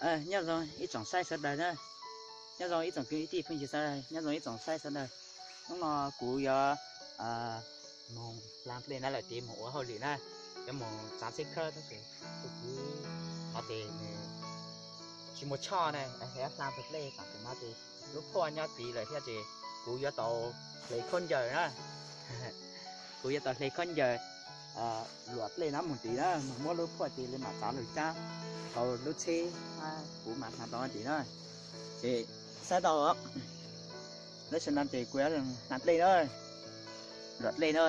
Nyob zoo ib tsoom saib sawv daws na, nyob zoo ib tsoom kwv tij phooj ywg sawv daws, nyob zoo ib tsoom saib sawv daws. Hnub no kuv yuav mus hla dlej na lawm tid mus ua hauj lwm na, yuav mus tsav txhib khawb tab sis tus kwv no ces nws tsis muaj choj na, yuav hla dlej tam sim no ces lub phuaj nyob tid lawm thiab ces kuv yuav tau hle khaub ncaws na. Kuv yuav tau hle khaub ncaws luam dlej no mus tid na, mus muab lub phuaj tid li mam tsav lug cab tau lub txhib, kuv mam hla tau tid na. Ces saib tau lub sij hawm no ces kuv yuav hla dlej na, luam dlej na,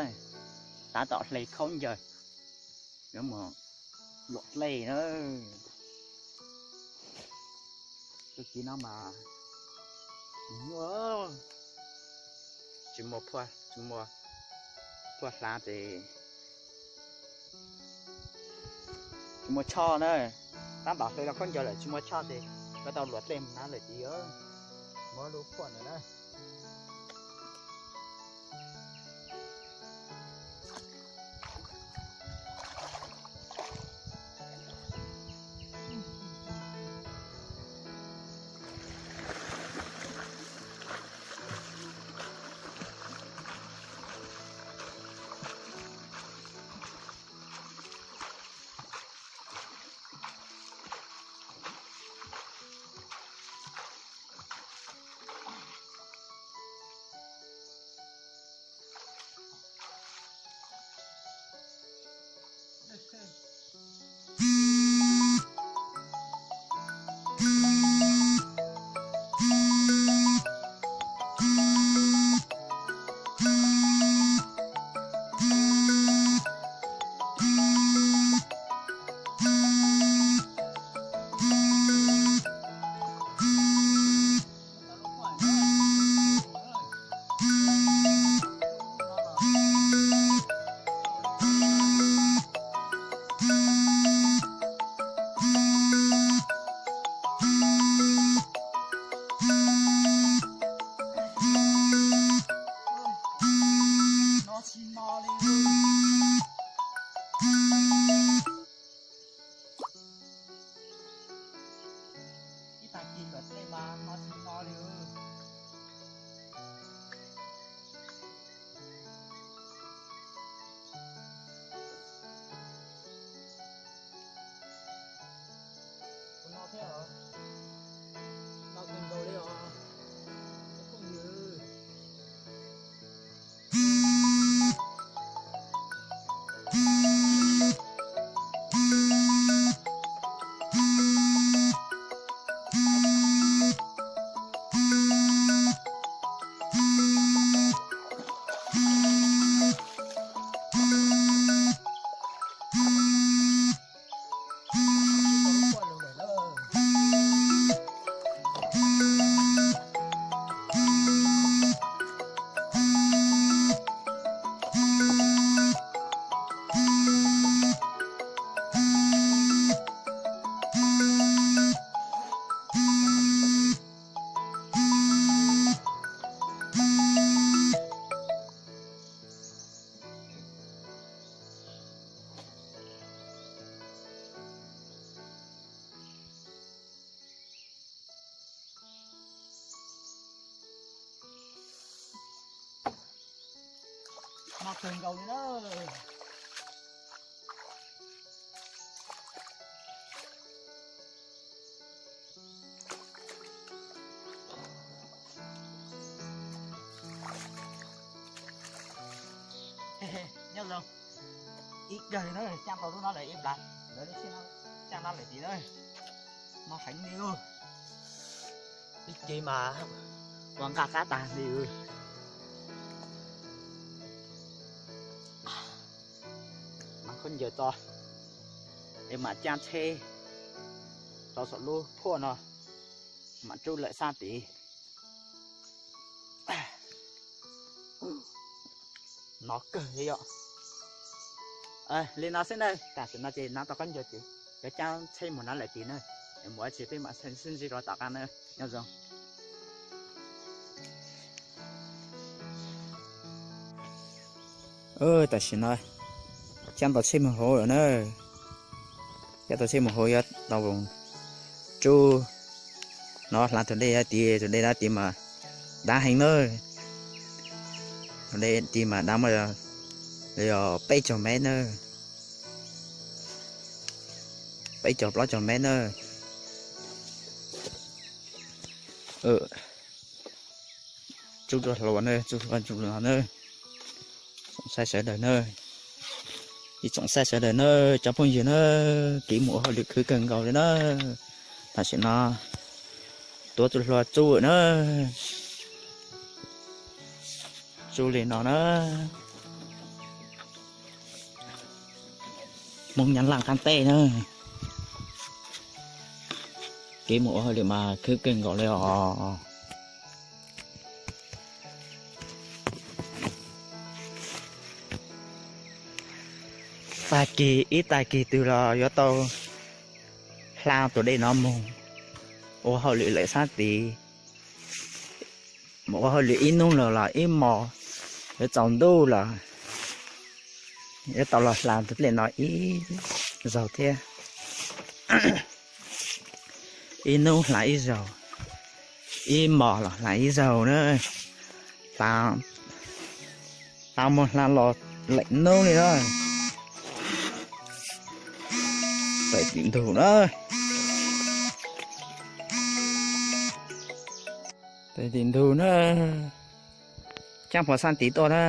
tab tom hle khaub ncaws yuav mus luam dlej na. Tus kwv no mas nyuaj, tsis muaj, tsis muaj phuaj hla ces tsis muaj choj na. Tab tom hle tau khaub ncaws lawm tsis muaj choj ces yuav tau luam dlej mus na lawm tid, muab lub phuaj ntawd na. Ib tag kis luam dlej mas no tsis no li. Ua no thiab os, no kawg nkaus li os, ib phooj ywg. No kawg nkaus li na. Nyob zoo ib kawg na, caj tau lub no lawm ib plag, lawv lub tsheb no caj no lawm tid na. No heev li, ib ce mas ua nqaj qab tag li. Mas khaub ncaws tso, es mam cab tsheb rau saum lub phuaj no, mam rub lawm sab tid. No kawg li yom. Li no xwb na, tam sim no ces no tau khaub ncaws ces yuav cab tsheb mus no lawm tid na. Mus ua tsi peb mam sib ntsib rau tom qab na, nyob zoo. Tam sim no cab tau tsheb mus hauv lawm na. Cab tau tsheb mus hauv yuav tau tsuj no hla tus dej dab tid, tus dej dab tid mas dab heev na. Tus dej tid mas dab muaj li peb caug mev na, peb caug plaub caug mev na. Tsuj hlua na, tsuj hlua tsuj hlua na. Tsoom saib sawv daws na, ib tsoom saib sawv daws na, cov phooj ywg na, kev mus ua hauj lwm khwv kawg nkaus li na. Tam sim no tuav tsuj hlua tsuj na, tsuj li no na. Hmoob Nyab Laj qab teb na, kev mus ua hauj lwm mas khwv kawg nkaus li os. Tag kis ib tag kis twg los yuav tau hla tus dej no mus ua hauj lwm lawm sab tid. Mus ua hauj lwm ib hnub los los ib hmos, yuav tsaus ntuj los yuav tau los hla tus dej no ib zaug thiab. Ib hnub hla ib zaug, ib hmos los hla ib zaug na. Hla, hla mus hla los leem hnub li na. Tes tim ntug na, tes tim ntug na, caab puas xab tid tuaj na.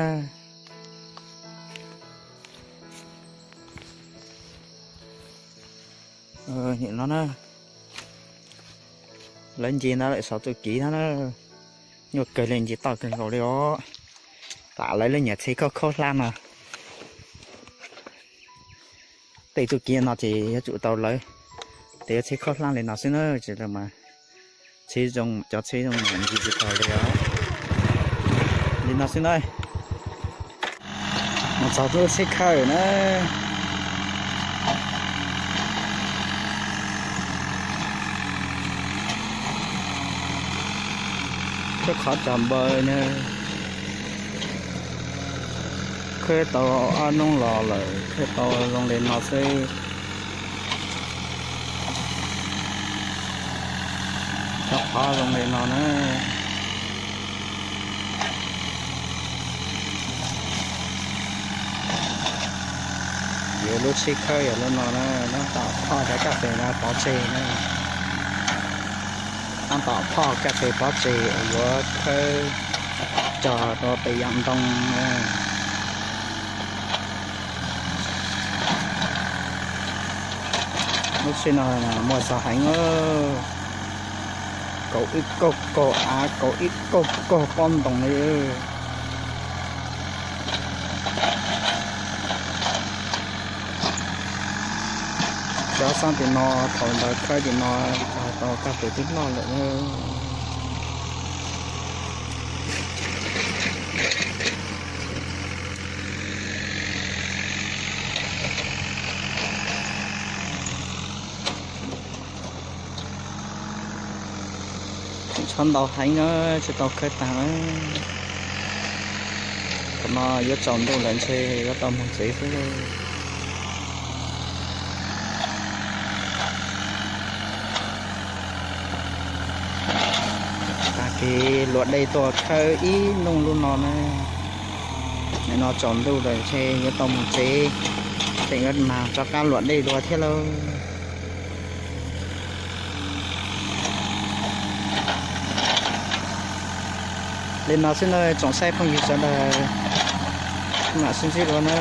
Nim no na, lawv nce ntawd lawm, xov txuj kiv no na, nyuaj kawg li, nce toj kawg nkaus li os. Tam lawv lub nyuam txhij khaub khaub hlab no, tej txuj kiv no ces yuav tsum tau lawv, ces yuav txhij khaub hlab li no xwb na, tsis mas txhij zoo, cov txhij zoo mas nce tsis tau li os. Li no xwb na. Mus txog lub tsheb khawb na. Lub qhov cog npaws na. Khawb tau ob hnub los lawm, khawb tau zoo li no xwb. Cov qhov zoo li no na. Yuav lub tsheb khawb yog lub no na, nab tom phoj cov kaj fes no pov tseg na. Nab tom phoj kaj fes pov tseg yuav khawb cog rau pem yam ntoo na. Lub tsheb no muaj zog heev, kaum ib kaug kaug av, kaum ib kaug kaug pob ntoo li. Cov xab tim no thaum ntawd khawb tim no tau kaj fes twb loj lawm. Tshav ntau heev na, tsis tau khawb tag na. Thaum no yuav tsaus ntuj lawm ntshe yuav tau mus tsev xwb. Tag kis luam dej tuaj khawb ib hnub lub no na. Nim no tsaus ntuj lawm ntshe yuav tau mus tsev, tseem yuav mag rov qab luam dej dua thiab lauj. Li no xwb na tsoom saib phooj ywg sawv daws, mam sib ntsib dua na.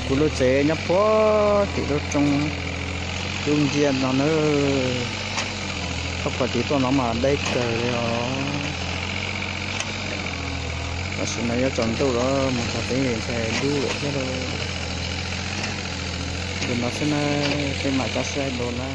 Kuv lub tsev nyob puag tim lub roob dub nciab no na. Thauj plawv tid tuaj no mas deb kawg li os. Tam sim no yuav tsaus ntuj lawm, mus txog pem ntshe dub lawm thiab lauj. Li no xwb na, peb mam rov sib ntsib dua na.